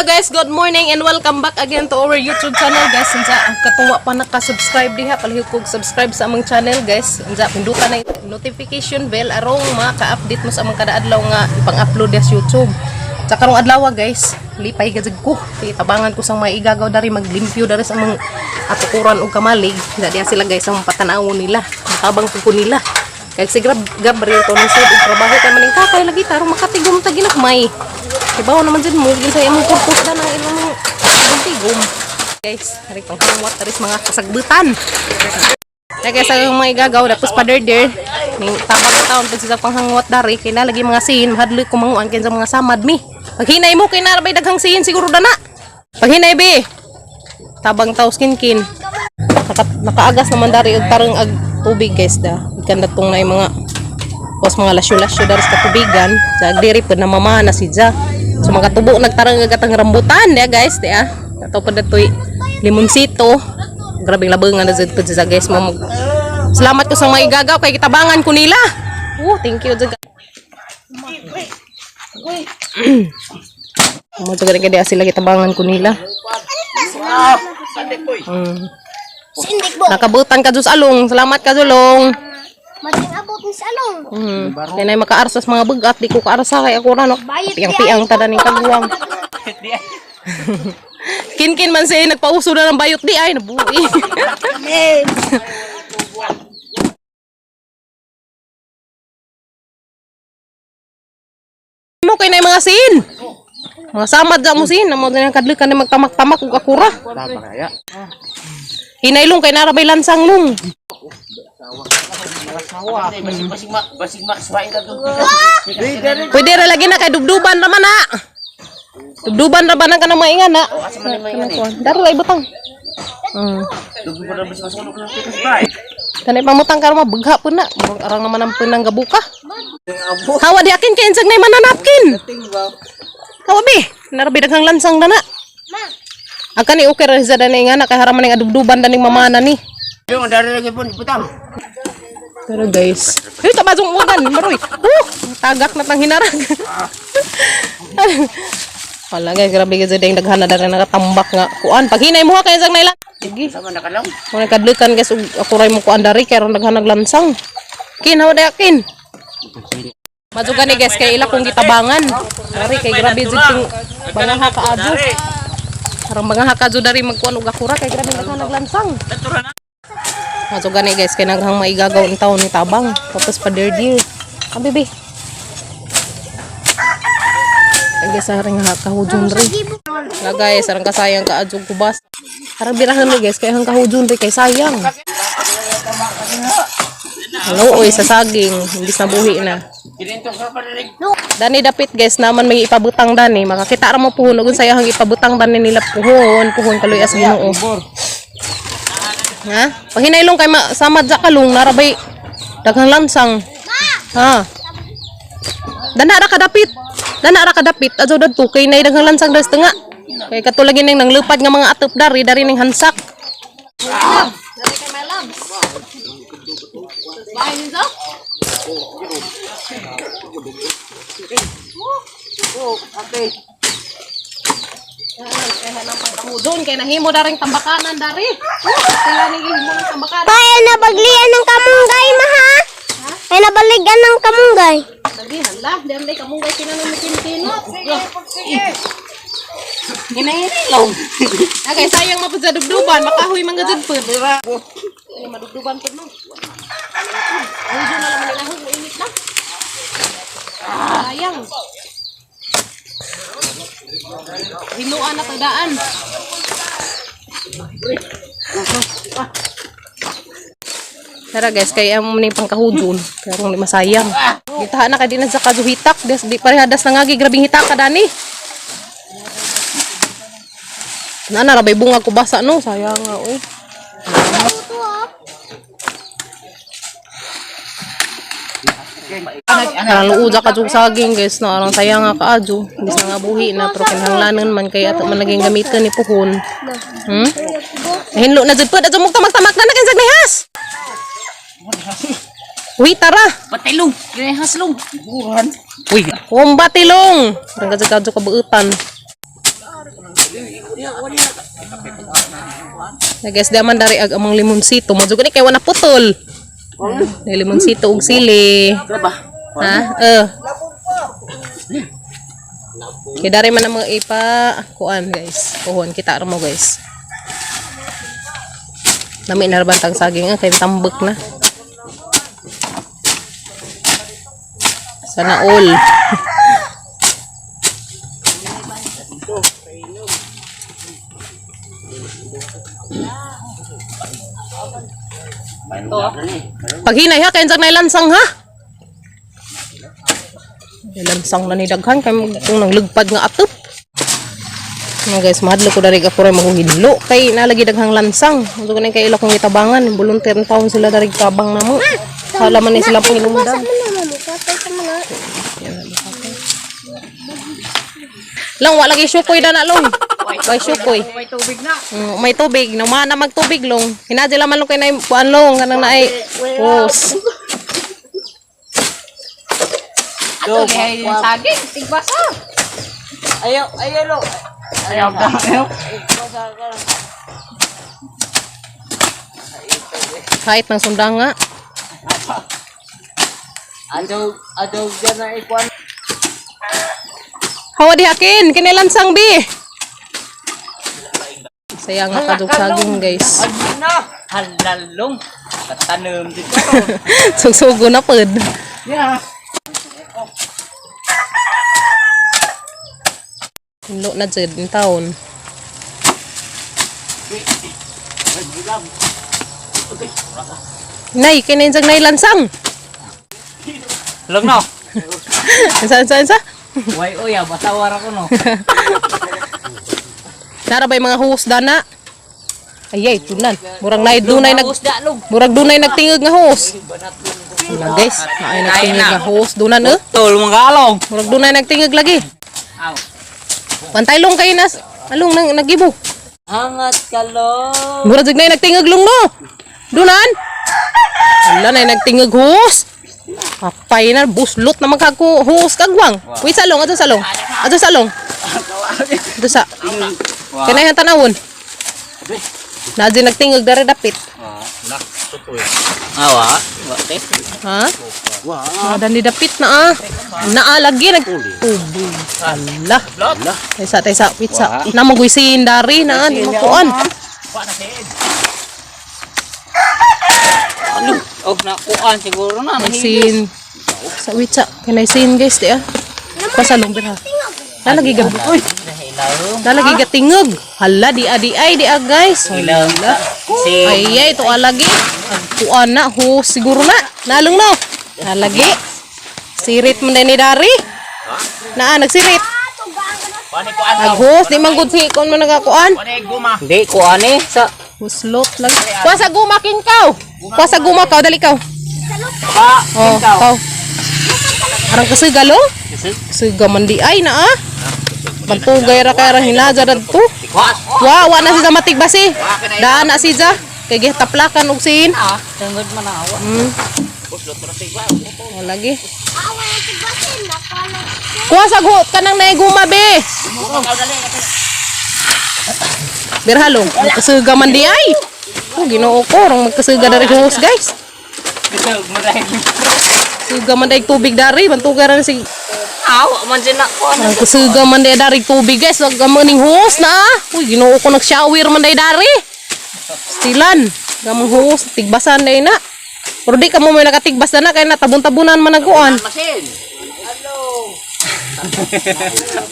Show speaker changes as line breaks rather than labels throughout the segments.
Hello guys, good morning and welcome back again to our YouTube channel, guys. Unsa ang katuwa pa naka-subscribe diha, palihog kog subscribe sa among channel, guys. Unsa pindutan na yung notification bell arong maka-update mo sa among kada adlaw nga ipang-upload sa YouTube. Sa karong adlaw, guys, lipay gazig ko. Kay tabangan ko sang mga igagaw dari maglimpyo dari sa among atukuran og kamalig. Unsa diha sila, guys, ang patanawon nila. Tabang ko nila. Kay si Gabriel to nang og trabaho kay maning kakay lagi tarong makatigom ta ginagmay. Ibaw naman dyan mo, sa imong purpose na ng imong tigom. Guys, hari pang hangwat taris mga kasagbutan. Kaya guys, ang mga igagaw, tapos paderder, ning tabang na taon, pag sa panghangwat dari, kay na lagi mga sin, mahadloy ko manguan kay sa mga samad mi. Paghinay mo, kay narabay daghang sin, siguro dana. Paghinay be, tabang taos kinkin. Nakaagas naman dari og tarang ag tubig, guys, da. Ikan datong na yung mga kos mga lasyo-lasyo dari sa katubigan. Sa diri pud namama na si Ja. So mga tubo nagtarang agatang rambutan ya, guys, di ah. Ato pa datoy limonsito. Grabing labangan na jud pud siya, guys, mo. Salamat ko sa mga igagaw kay kitabangan ko nila. Oh, thank you jud. Mo jud kay sila kitabangan ko nila. Nakabutan ka Diyos along. Salamat ka Julong.
Mating abot ni sa along.
Kaya na makaarsa sa mga bagat, di ko kaarsa kay ako ra no. Piang-piang tada ning kaguwang. Kinkin man siya nagpauso na ng bayot di ay nabuhi. Mo kay na mga sin. Mga samad sa mo sin, namo na kadlukan na magtamak-tamak ug akura. Hinailong kay narabay lansang lung. Pwede ra lagi na kay dubduban ra man na. Dubduban ra ba nang kanang maingan na? Daro lay butang. Kanay pamutang karon mabugha po na. Murag arang naman ang punang gabuka. Hawa di akin kay insag na mananapkin. Hawa bi, narabi daghang lansang na na. Ang kani okay ra sa danay nga na kay haraman ning adubduban daning mamana ni.
Yung dari lagi pun putang.
Pero guys, ay tabasong uwagan, maroy. Tagak na tang hinarag. Wala guys, grabe guys, ding daghan na dara nakatambak nga kuan. Paghinay mo ha kay sang naila. Sige.
Sama na kalong.
Mo kadlukan guys ug ako ray mo kuan dari kay ron daghan naglansang. Kin haw kin. Madto gani guys kay ila kong gitabangan. Dari kay grabe jud ting bangaha kaadyo. Arang bangaha kaadyo dari magkuan og akura kay grabe daghan naglansang. Madto gani guys kay naghang maigagaw ang taon ni tabang. Tapos pa dear. Ah, bibi. Ay guys, arang ha kahudyon rin. Na guys, arang kasayang kaadyo kubas. Arang birahan mo guys, kay hang kahudyon rin kay sayang. Hello, oy, sa saging, imbis na buhi na.
Kininto sa panilig.
Dani dapit guys, naman may ipabutang dani. Makakita ra mo puhon ug unsay ang ipabutang dani nila puhon, puhon kaluy as Ginoo. Ha? Pahinailong kay samad sa kalung narabay daghang lansang. Ha? Dana ra kadapit. Dana ra kadapit. Adto dadto kay nay daghang lansang das tunga. Kay katulagin ning nanglupad nga mga atop dari dari ning hansak. Dari kay my loves. Bye, Ninzo. Doon kay nahimo daring tambakanan dari. Sila ni gihimo ng tambakanan.
Kaya nabaglian ng kamunggay, maha. Kaya nabaligan ng kamunggay.
Lagi hala, di am day kamunggay kinanon ni kinkinot. Hinahinilong. Okay, sayang mapud sa dubduban, makahoy man gud pud. Ay, madubduban pud no. Medyo na lang nilahog, mainit na. Sayang. Hinuan na tadaan. Tara guys, kay amo ni pangkahudon. Pero di masayang. Gitahan na kay di na sa kajuhitak, des di parehadas na ngagi grabing hitak ka dani. Na narabay bunga ko basa no, sayang nga oy. Parang luuja ka jug saging guys no, arang sayang nga kaadyo. Imbis na nga buhi na pero kinahanglanon man kay ato man naging gamiton ni puhon. Hinlo na jud pud adto mong tamak-tamak na nakinsag nihas. Uy, tara.
Patilong, kini haslong. Buran. Uy,
Kumba tilong. Parang gadyo-gadyo kabuutan. Na guys, di man dari ag amang limonsito. Mo jud ni kay wala putol. May limonsito ug sili.
Ba?
Ha? Eh. Kay dari man ang mga ipa kuan, guys. Kuhon kita ra mo, guys. Nami na ra bantang saging ah, kay tambak na. Sana all. Paghinay ha, kay unsang nailansang ha. Nailansang na ni daghan kay kung nanglugpad nga atop. Ano guys, mahadlok ko dari ako rin maguhidlo kay nalagi daghang lansang. Unsa ko kay ila kong itabangan, volunteer na taon sila dari tabang namo. Hala man ni sila panginumdam.
Basa mo na, mama. Patay ka mo na.
Long, wala lagi sukoy na long. Way sukoy.
May tubig na.
May tubig, na na magtubig long. Hinadya laman long kay nay kuan long kanang naay. Hose.
Ato
Saging, tigbasa.
Ayaw, ayaw lo. Ayaw ka. Ayaw.
Kahit ng sundanga.
Adog, adog dyan na ikuan.
Hawa di hakin, kinilansang bi. Saya nga kadug saging, guys.
Ano na? Halalong. Katanom dito.
Sugsugo na pod.
Yeah.
Hinlo na jud in taon. Nay, kininsang nay lansang.
Long no.
Unsa, unsa, unsa?
Way uya, basawar ako no.
Nara bay mga huos dana? Ay ay, tunan. Murang nay dunay nag
Usda long.
murag dunay nagtingog nga huos. Wala guys, naay nagtingog nga huos dunan eh.
Tol mga along.
Murag dunay nagtingog lagi.
Aw.
Pantay long kayo nas along nang nagibo.
Hangat kalong.
Murag jud nay nagtingog long no. Dunan. Wala nay nagtingog huos. Patay na buslot na magkago huos kagwang. Wait sa long, ato sa long. Ato sa long. Ato sa. Kanay ang tanawon. Naa nagtingog dere dapit.
Awa. Wa te.
Ha? Wa. Dani dapit na ah. Naa lagi nag tubig. Ala. Taysa taysa pizza. Na maguisin dari na di makuan.
Ano? Og nakuan siguro na.
Sin. Sa witsa kanay sin guys di ah. Pasalong ha. Nalagi gab. Uy, nalagi gatingog. Hala di adi ay di ah guys. Hala.
Si
Ay ay to alagi. Kuan na ho siguro na. Nalong no. Nalagi. Sirit man ni dari. Naa nagsirit. Naghos di man gud si kon man nagakuan.
Hindi kuan eh sa
Huslot lang. Kuha sa gumakin kaw. Kuha sa gumakaw dali kaw.
ba.
Oh, kaw. Arang kasiga lo. Kasiga man di ay na ah. Pantugay ra kay ra hinaja radto. Wa wa na siya matigbasi. Daan na siya. Kay gitaplakan og siin.
Ah, tungod man awa.
Oh, lagi. Kuha sa guot kanang naiguma be. Birhalong, magkasuga man di ay. Oh, Ginoo ko, rong magkasuga dari host, guys.
Bisog mo dahil.
Suga man dari tubig dari, bantuga ra na si
Awa man siya nakuan.
Ang kasuga man dari dari tubig, guys, wag ka maning host na. Ah. Uy, Ginoo ko, nag-shower man dari dari. Stilan, gamong host, tigbasan day na. Pero di ka mo may nakatigbas na na, kaya natabon-tabunan man nagkuan.
Masin. Hello.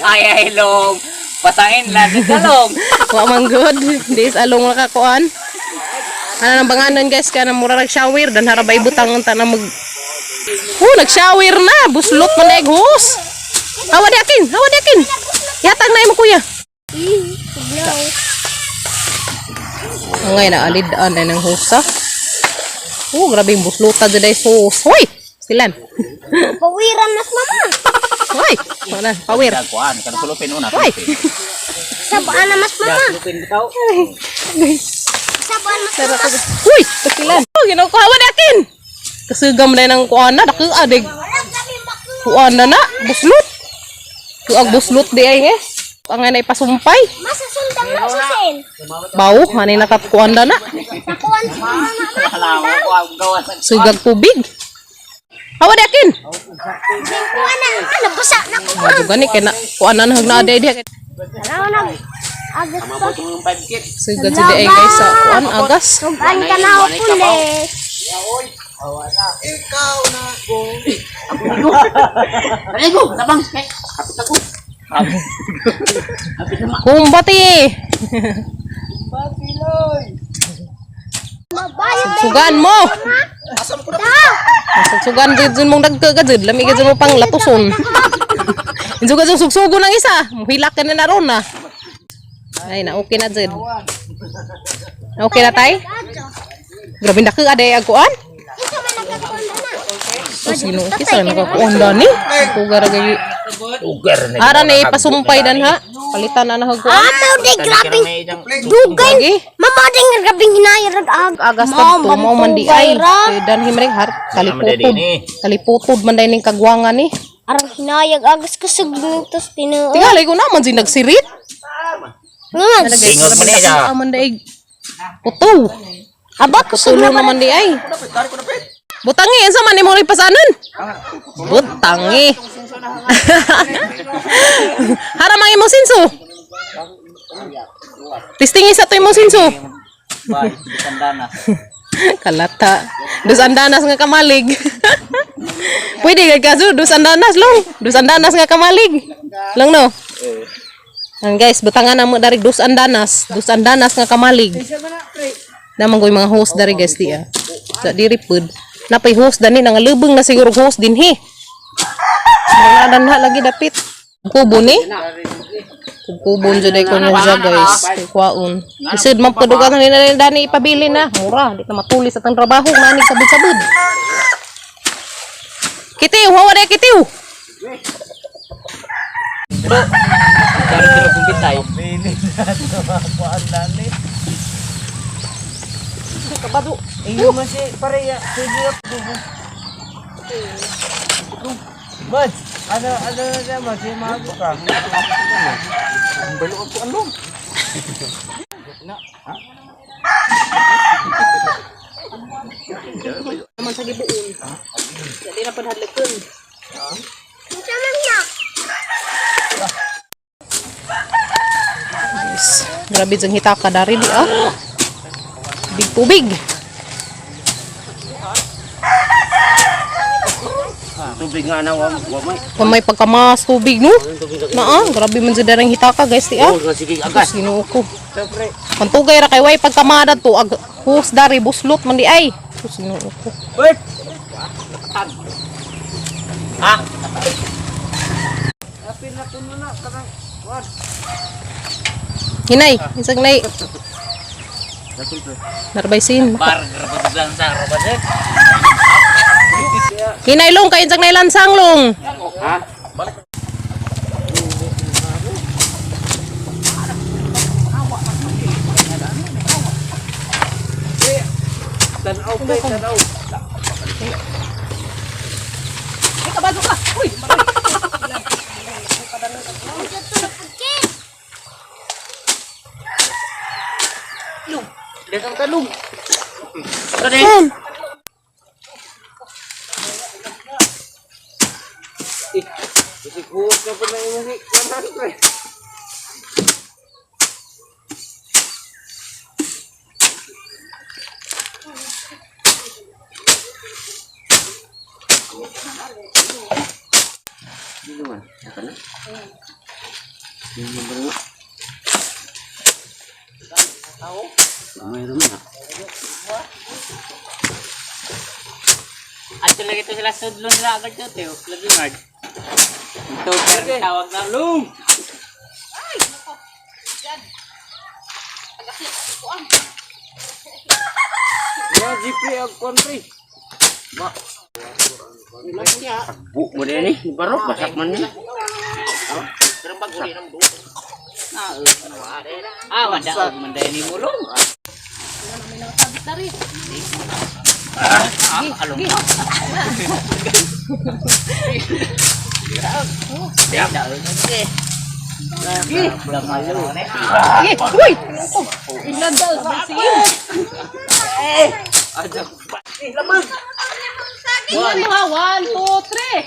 Ay ay long. Pasain lang sa long.
Wa man good. Di is along nakakuan. Ano nang banganon guys kaya na mura nag-shower dan harabay butang ang tanang mag. Oh, nag-shower na. Buslot man na hos. Hawa di akin, hawa di akin. Yatag na imo kuya. Angay na alid an ay ng hosa. Oh, grabe yung buslota dyan ay sus. Hoy! Silan.
Pawiran mas mama.
Hoy! Wala, pawir.
Kuan, kan sulupin una.
Hoy!
Sabaan na mas mama.
Sulupin bitaw.
Sabaan mas mama.
Uy! Pasilan! Oh, ginawa di akin! Kasugam na ng kuan na, dako adig.
Wala kami makuha.
Kuan na na, buslot. Kuag buslot di ay eh. Ang na ipasumpay.
Masasundang na sa sin.
Bawo, hanay nakakuan na.
Nakuan si mama.
Wala mo ang gawa sa
Sugag tubig. Hawa di akin.
Kuan na. Ano busa na ko.
Mao gani kay na kuan na nahag na aday diha.
Tara na. Agas pa.
Mabot mo yung 5 kit.
Sugad si diay guys sa kuan agas.
Sugan ka na ako pulis.
Aligo, tabang. Kapit ako. Kapit na.
Kumbati.
Mabayad
Sugan mo.
ta.
Sugsugan jud jud mong dagko ka jud, lami ka jud mo pang latuson. Inso ka jud sugsugo ng isa, muhilak ka na na ron na. Ay na okay na jud. Okay na tay? Grabe na ka aday ag kuan.
Isa man nagkakuan na.
So, sino kisa nakakuan dani? Kugar gay.
Ugar na.
Ara na ipasumpay dan ha. Palitan na na kuan.
Amaw di grabing dugay.
Lagi.
Mama di grabing hinayar ag.
Agas kadto mao man di ay. Kay dan himring har kaliputod. Kaliputod man day ning kagwangan ni.
Arang hinayag agas kusog nito sa tinuod.
Tingali ko na man di nagsirit.
Nga.
Tingog man niya.
Man day puto.
Abot kusog
Tulo naman di ay. Butangi, unsa man imo pasanon? Butangi. Hara mang imo sinso. Tistingi sa to imo sinso.
Bye, sandana.
Kalata. Dos andanas nga kamalig. Pwede kay kaso dos andanas long. Dos andanas nga kamalig. Long no. Ang guys, butangan na mo dari dos andanas, dos andanas nga kamalig. Naman ko yung mga host dari guys di ah. Sa diri pud. Napay host dani nangalubong na siguro host dinhi. Mga danha lagi dapit. Kubo ni? Kubon jud ay ko niya guys. Kay Kwaon. Isud man padugan ni na dani ipabili na. Mura, di na matuli sa tang trabaho nanig sabod-sabod. Kitiw, hawa na kitiw.
Dari sila kung bitay.
Kabado. Naman sa gibuon. Dili na panhadlokon.
Unsa man na?
Yes. Grabe jang hitaka dari di ah. Big tubig.
Tubig nga na, wa may.
Kung may pagkamas tubig no. Naa, grabe man jud darang hitaka guys di ah.
Sige, agas.
Ginoo ko. Pantugay ra kay way pagkamada to ag hus dari buslot man di ay. Sus, Ginoo ko.
Bert! Ha?
Hinay, isang nay. Narbaysin.
Bar, grabe lang sa roba
Hinay long kay insang nay lansang long.
Ha?
Ay, kabado ka. Uy.
Dasang talong. Tara. At talaga ito sila sudlon nila agad ito, Teo. Lagi guard. Ito, pero tawag na lung. Bu mo din eh. Barok, basak man niya. Ah, wala. Manday ni mulong. Ah, along.
Sige, uy! Ilan daw, sige. One, ha? One, two, three.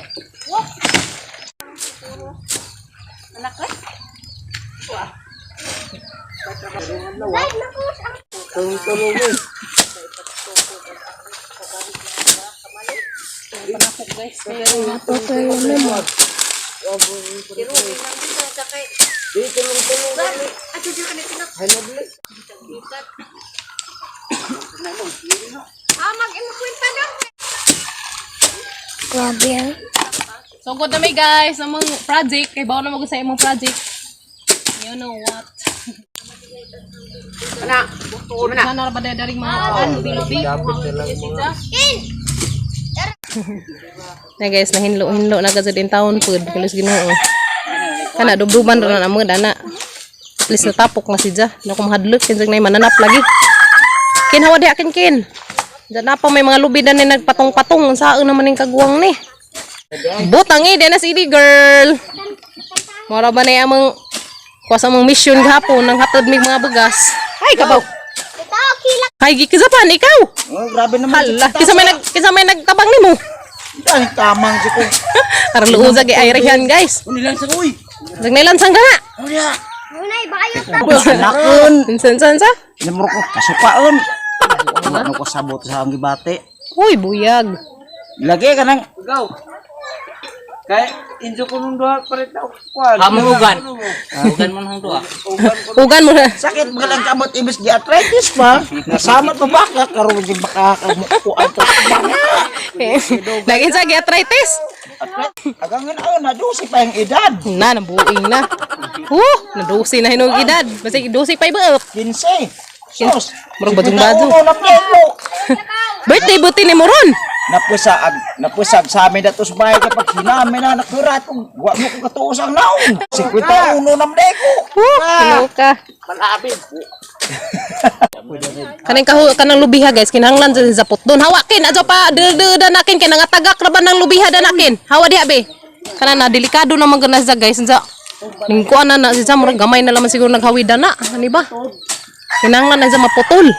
Grabe ah.
So good na may guys, among project. Kay bawo na mo sa imong project. You know what? Ana, na ba daring mga kuan, lubi-lubi. Na guys, nahinlo-hinlo na gazud in town food. Kalos Ginoo. Kana dubduban ra na mo dana. At least natapok na si Ja. Na ko mahadlok kinsag na mananap lagi. Kin hawa diha kin kin. Diyan na pa may mga lubi na ni nagpatong-patong. Saan naman ning kagwang ni? Butang eh, na si girl. Mora ba na yung among kuha sa among mission gahapon nang hatod mig mga bugas. Ay, kabaw. Ay, gikisapan ikaw.
Oh, grabe naman.
Hala, kisa may nagtabang nimo.
Ang tamang si ko.
Karang luuza gi ayrihan, guys.
Unilang sa uy.
Nagnailansang ka na.
Uya.
Unay, bayot na.
Anakon.
Insan san sa?
Namuro ko kasukaon. Ano ko sabot sa ang gibate.
Uy, buyag.
Lagi ka nang
Go. Kay injo ko nung duha palit na kuan. Hamugan. Ugan man hang duha.
Ugan mo na.
Sakit mga lang kamot imbes gi arthritis pa. Nasamat pa baka karon gi baka kamukuan to.
Naginsa gi arthritis.
Agang na na dusi pa yung edad.
Na, nabuing na. Huh, nadusi na hinog edad. Basta dusi pa iba.
15. Sus.
Murag badong-badong.
Uno na pleno.
Birthday buti ni Moron.
Napusag, napusag sa amin dato sa bahay kapag hinami na nakurat kung wa mo ko katuos ang naon. 51 na mdeko.
Huh, hello ka. Kanang kahu kanang lubiha guys, kinahanglan sa zapot don. Hawakin adyo pa de danakin kay nangatagak ra ba nang lubiha danakin. Hawa diha be. Kana na delikado na man gud na siya guys. Unsa lingkuan na na siya murag gamay na laman siguro naghawi dana. Ani ba? Kinahanglan na siya maputol.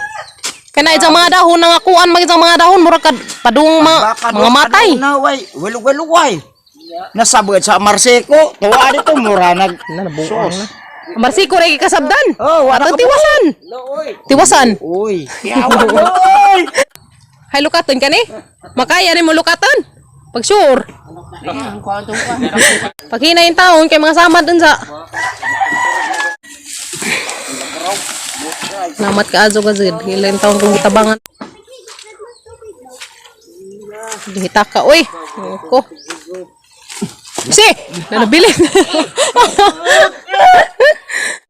Kana isang mga dahon nangakuan mag isang mga dahon murag kad padung mga matay.
Na way, welu-welu way. Nasabot sa Marseco, tuwa dito mura nag
Na nabuang na. Marsiko ra kasabdan.
Oh, wala
Atong tiwasan. Tiwasan.
Uy, yawa oy.
Hay lukaton ka ni? Makaya ni mo lukaton? Pag sure. Pag hinayin taon kay mga sama dun sa. Namat ka azo gazid. Ilan taon kong tabangan. Dihita ka, uy. Ko. Si, nanabilin.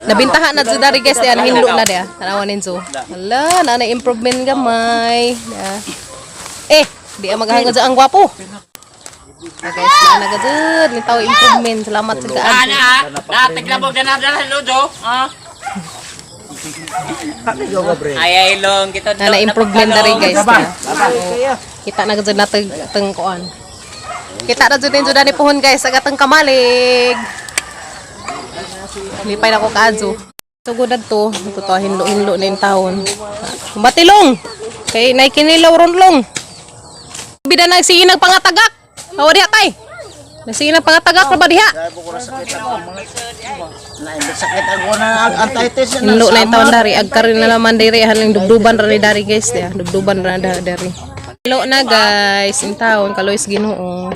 Nabintahan na sa dari guys, diyan hinlo na diya. Tanawan ninyo. Hala, na na improvement gamay. Ya. Eh, di ang maghangad sa ang gwapo. Na guys, na nagazud, ni tao improvement. Salamat sa gaan.
Ana ah. Na tiglabog na na ludo. Ah. Ay ay long kita
Na na improvement na rin guys. Na. Kita na gazud na teng teng kuan. Kita na jud ninyo dani pohon guys, sa gateng kamalig. Lipay na ko kaadto. So good to, ito to hinlo-hinlo na yung taon. Batilong. Kay nay kinilaw ron long. Bida na sige nagpangatagak. Hawa diha tay. Sige nagpangatagak ra ba diha?
Sakit ako na ang arthritis na.
Hinlo na yung taon dari. Agkarin na naman diri. Haling dubduban ra ni dari guys. Diha. Dubduban ra na dari. Hinlo na guys. Yung taon. Kaloys Ginoo.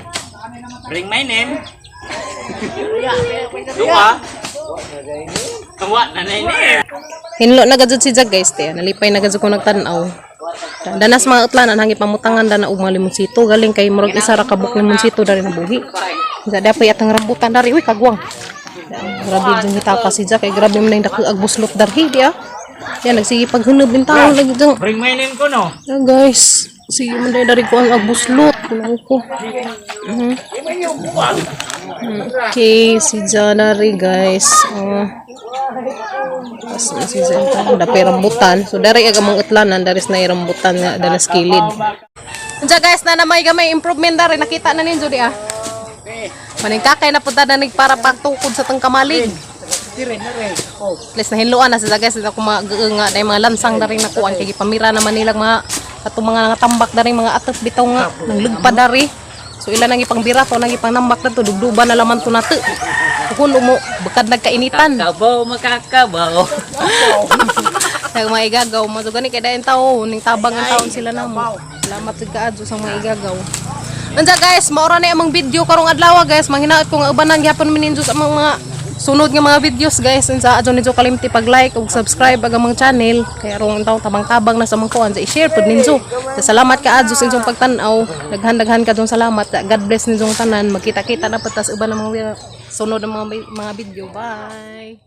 Bring my name. Duha. Tuwa na na ini.
Hinlo na gajud si Jag guys. Diha. Nalipay na gajud ko nagtan-aw. Danas mga utlanan hangi pamutangan dana og mga limonsito galing kay murag isa ra ka buk limonsito dari nabuhi. Sa dapat atang rambutan dari uy kagwang. Grabe jung hitaka si Jack kay grabe man ang dako ag buslot darhi di ah. Yan nagsige paghunod bin taon lagi jung.
Bring my name ko no.
Ah, guys, sige man dahil dari ko ang agbuslot. Kulang ko. Mhm. Okay, si Janary guys. Tapos na si Jan. Dapay rambutan. So dari aga mong utlanan, dari na rambutan nga dalas kilid. Diyan guys, na namay gamay improvement dari nakita na ninyo di ah. Maningkakay na punta na para pagtukod sa tang kamalig.
Dire na re. Oh.
At least nahinluan na sila, guys, ako mga nga na mga lansang na rin nakuan kay gipamira naman nilang mga atong mga nangatambak na rin mga atop bitaw nga nanglugpa dari. So ilan ang ipangbira to nang ipangnambak na to dugduba na laman to nato. Kung umo bukad nagkainitan.
Kakabaw, makakabaw.
Sa mga igagaw mo so gani kay dayon tao ning tabang ang taon sila namo. Salamat jud kaadyo sa mga igagaw. Unsa guys, maura na among video karong adlaw, guys. Manghinaot ko nga ubanan gyapon mi ninyo sa among mga sunod nga mga videos, guys. Unsa adyo ninyo kalimti pag like ug subscribe ag among channel kay arong taon tabang-tabang na sa among kuan sa i-share pud ninyo. Sa salamat kaadyo sa inyong pagtan-aw. Daghan-daghan kadtong salamat. God bless ninyong tanan. Magkita-kita na pud ta sa uban ng mga sunod nga mga video. Bye.